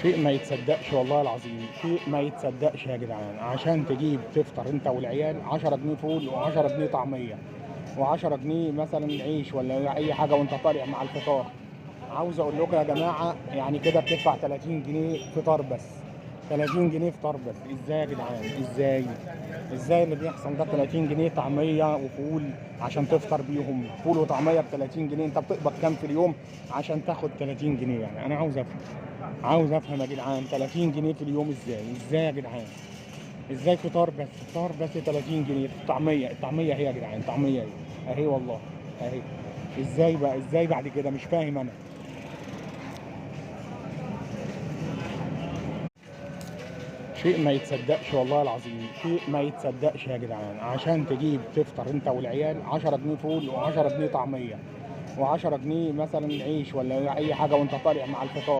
شيء ما يتصدقش والله العظيم، شيء ما يتصدقش يا جدعان. عشان تجيب تفطر انت والعيال 10 جنيه فول و10 جنيه طعميه و10 جنيه مثلا عيش ولا اي حاجة وانت طالع مع الفطار. عاوز اقول لكم يا جماعة يعني كده بتدفع 30 جنيه فطار بس، 30 جنيه فطار بس. ازاي يا جدعان؟ ازاي؟ ازاي اللي بيحصل ده؟ 30 جنيه طعميه وفول عشان تفطر بيهم، فول وطعميه ب 30 جنيه. انت بتقبض كام في اليوم عشان تاخد 30 جنيه؟ يعني انا عاوز افهم، عاوز افهم يا جدعان، 30 جنيه في اليوم ازاي؟ ازاي يا جدعان؟ ازاي فطار بس، فطار بس 30 جنيه؟ الطعمية، الطعمية اهي يا جدعان، طعميه اهي، اهي والله اهي. ازاي بقى؟ ازاي بعد كده؟ مش فاهم انا. شيء ما يتصدقش والله العظيم، شيء ما يتصدقش يا جدعان. عشان تجيب تفطر انت والعيال 10 جنيه فول و10 جنيه طعميه و10 جنيه مثلا عيش ولا اي حاجة وانت طالع مع الفطار.